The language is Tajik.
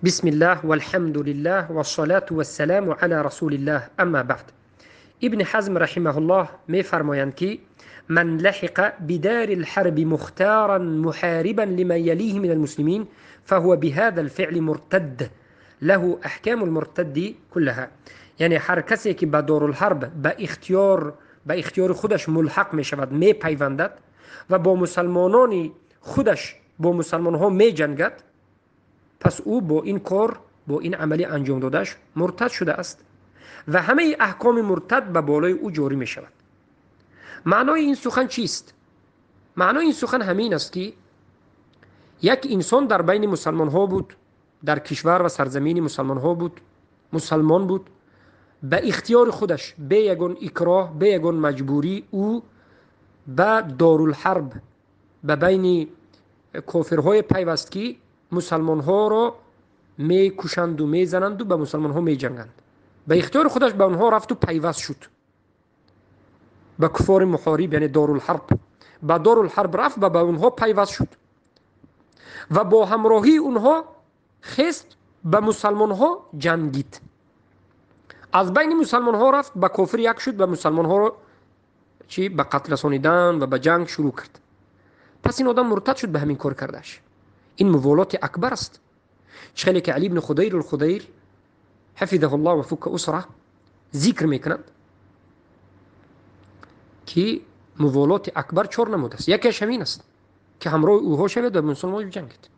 Бисмиллаҳ валҳамдулиллаҳ вассалату вассаламу ала расулиллаҳ, амма баъд. Ибни Ҳазм раҳимаҳуллоҳ мефармоянд, ки ман лаҳиқа бидари лҳарби мухтаран муҳарибан лиман ялиҳи мин алмуслимин фаҳува биҳаза алфиъли муртадд лаҳу аҳкаму лмуртадди куллаҳа. Яъне ҳар касе ки ба дорулҳарб ба ихтиёри худаш мулҳақ мешавад, мепайвандад ва бо мусалмонони худаш, бо мусалмонҳо меҷангад, пас ӯ бо ин кор, бо ин амали анҷом додааш муртад шудааст ва ҳамаи аҳкоми муртад ба болои ӯ ҷорӣ мешавад. Маънои ин сухан чист? Маънои ин сухан ҳамин аст, ки як инсон дар байни мусалмонҳо буд, дар кишвар ва сарзамини мусалмонҳо буд, мусалмон буд, ба ихтиёри худаш, бе ягон икроҳ, бе ягон маҷбурӣ ӯ ба дорулҳарб, ба байни кофирҳое пайваст, ки мусалмонҳоро мекушанду мезананду ба мусалмонҳо меҷанганд. Ба ихтиёри худаш ба онҳо рафту пайваст шуд, ба куфори муҳориб, яъне дорулҳарб, ба дорулҳарб рафт ва ба онҳо пайваст шуд ва бо ҳамроҳии онҳо хест, ба мусалмонҳо ҷангид. Аз байни мусалмонҳо рафт, ба кофир як шуд, ба мусалмонҳоро чи ба қатл расонидан ва ба ҷанг шурӯъ кард. Пас ин одам муртад шуд ба ҳамин кор кардааш. Ин муволоти акбар аст. Чӣ хеле ки Али ибни Худайр Алхудайр ҳафизаҳу ллоҳ ва фукка усра зикр мекунанд, ки муволоти акбар чор намуд аст, якеаш ҳамин аст, ки ҳамроҳи ӯҳо шавед ва мусулмон биҷангед.